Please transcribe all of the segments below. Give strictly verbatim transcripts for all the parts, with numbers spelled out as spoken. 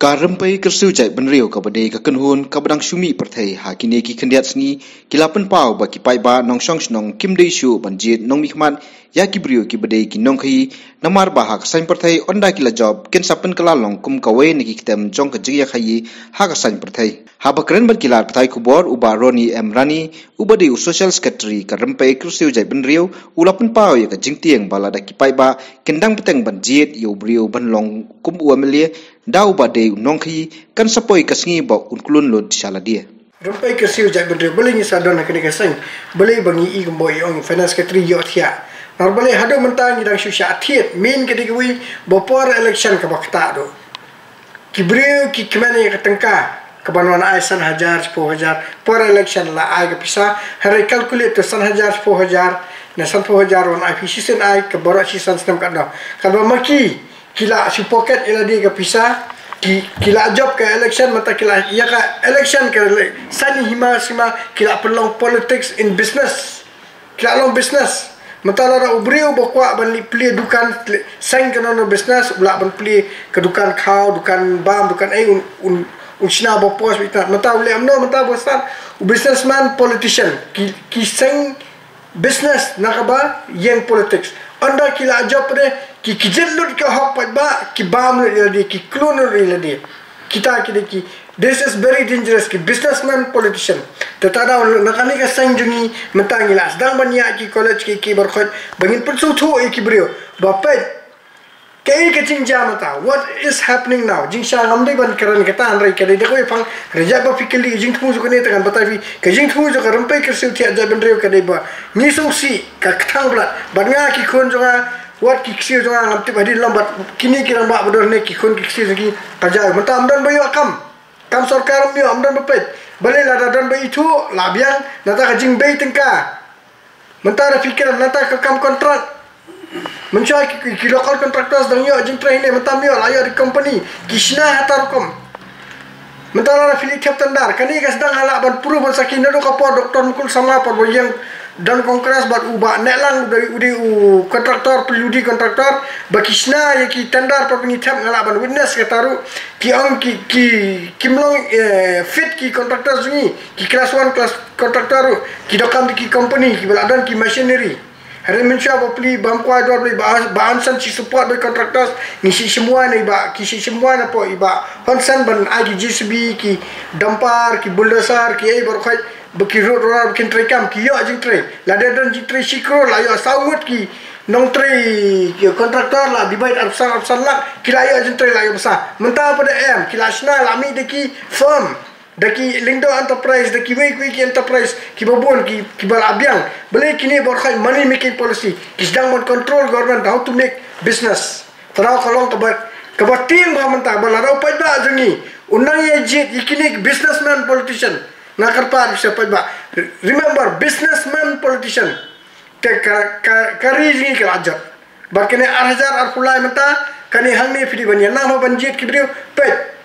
Ka rympei kyrsiew jaitbynriew kaba dei ka kynhun kaba dang shu mih pyrthei ha kine ki khyndiat sngi ki la pynpaw ba ki paidbah nongshong shnong kim dei shuh ban jied nongmihkhmat ïa ki briew kiba dei ki nongkhaïi, namar ba ha ka saiñ pyrthei ynda ki la jop kin sa pynkylla long kum kawei na ki ktem jong ka jingïakhaïi ha ka saiñ pyrthei. Haba kren bad ki lad pathai khubor, u Bah Ronnie M Rani, uba dei u Social Secretary ka rympei kyrsiew jaitbynriew, u la pynpaw ïa ka jingtieng ba lada ki paidbah kin dang bteng ban jied ïa u briew ban long kum u M L A, da uba dei u nongkhaïi, kan sa poi ka sngi ba un khlun lut sha lade. Rympei kyrsiew jaitbynriew, balei ngi sa don ha kane ka saiñ? Balei ba ngi i kumba i ong Finance Secretary ïohthiah? Namar balei haduh mynta ngi dang shu shah thied, mynta ka dei kawei ba por election kaba ktah duh. Ki briew ki kmen ïa ka tyngka kaban wan ai san hajar, shiphew hajar, por election la ai ka pisa, hynrei calculate to san hajar, shiphew hajar, ne sanphew hajar wan ai phi shisien ai ka baroh shi san snem katno. Katba ma ki, ki la shu pocket ïa lade ka pisa, ki, ki la jop ka election, mynta ki la ïa ka election ka le-, sani hima sima, ki la pynlong politics in business. Ki la long business. Mynta lada u briew ba kwah ban leh plie dukan, seng kano kano business, u lah ban plie ka dukan khaw, dukan bam, dukan ei, un, un, un shna ba pos bita. Mynta u leh kumno, mynta ba start u businessman politician. Ki, ki seng business na kaba ïeng politics. Ynda ki la jop de, ki, ki jied lut ka hok paidbah, ki bam lut ïa lade, ki khlun lut ïa lade. Kita ki dei ki, this is very dangerous, ki businessman politician. Te ta daw na kane ka seng jong ngi mynta ngi la sdang ban ïa ki college ki, ki baroh khoit ba ngin pynsngewthuh ïa ki briew ba peit kaei ka jingjia mynta, what is happening now. Jingshai ngam dei ban kren kata, hynrei ka dei da kawei pang, hynrei ïa ba phi kylli ka jingthmu jong kane, te ngan batai phi ka jingthmu jong ka rympei kyrsiew thiah jaitbynriew ka dei ba ngi sngewsih ka kthang blat bad nga, ki khun jong nga, wat ki ksiew jong nga ngam tip hadien lang, bad kine ki rangbah ba don ne, ki khun ki ksiew jong ki, ka jaw mynta ym don ba ïoh kam. Kam sorkar ym ïoh, ym don ba peit. Balei? Lada don ba ithuh la biang, nangta ka jingbei tyngka. Mynta da phi kren, nangta ka kam contract. Mynshuwa ki, ki, ki local contractors dang ïoh jingtrei ne, mynta ym ïoh, la ïoh da ki company. Ki shna ha ta rukom. Mynta lada phi leit thep tender, kane ka sdang ha lah ban proof ban sakhi naduh ka por Doctor Mukul Sangma, por ba ïeng don Congress bad u Bah Nehlang, u dei, u dei u contractor, P W D contractor, ba ki shna ïa ki tender, por ba ngi thep nga lah ban witness kata ruh, ki ong ki, ki, kim long, eh, fit ki contractor jong ngi, ki class one, class contractor ruh, ki dohkam da ki company, kiba la don ki machinery. Hynrei mynshuwa ba plie, bam kwai dor plie, ba, ba an san shi support ba contractors, ngi shi shim wai na i Bah, ki shi shim wai na pdeng i Bah Hun Sen ban ai ki J C B, ki dumper, ki bulldozer, ki ei baroh khoit, ba ki road roller, ba kin trei kam, ki ïoh jingtrei. Lada don jingtrei shi klur, la ïoh saw ngut ki nongtrei, ki contractor, la divide arphew san, arphew san lak, ki la ïoh jingtrei, la ïoh bsa. Mynta pat em, ki la shna, la mih da ki firm. Da ki Lyngdoh Enterprise, da kiwei kiwei ki enterprise, kiba bun, ki, kiba la biang. Balei? Kine baroh khoit money making policy. Ki sdang ban control government how to make business. Te daw ka long kaba, kaba tieng bha mynta, ba lada u paidbah jong ngi u nang ïa jied ïa kine ki businessman politician. Nga kyrpad ïa u paidbah. Remember, businessman politician. Te ka, ka, ka ri jong ngi ka la jot. Bad kane ar hajar arphew lai mynta, kane hangne phi dei ban ïa nang bha ban jied ki briew, peit.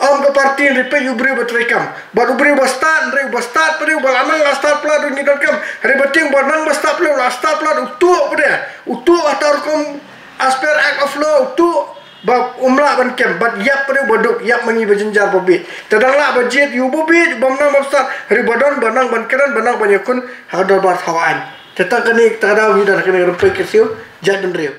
Ym ka party, hynrei peit u briew ba trei kam. Bad u briew ba stad, hynrei uba stad pat de, uba la nang la stad palat ruh ngi donkam. Hynrei ba tieng ba nang ba stad palat, la stad palat, u tuh pat de. U tuh ha ta rukom as per Act of Law, u tuh ba um lah ban kem, bad ïap pat de uba duk, ïap ma ngi ba jynjar ba bieit. Te dang lah ba jied ïa uba bieit, bym nang bym stad, hynrei ba don, ba nang ban kren, ba nang ban ïakhun ha dorbar thaw aiñ. Te tang kane, te ka daw ngi don ha kane ka rympei kyrsiew jaitbynriew.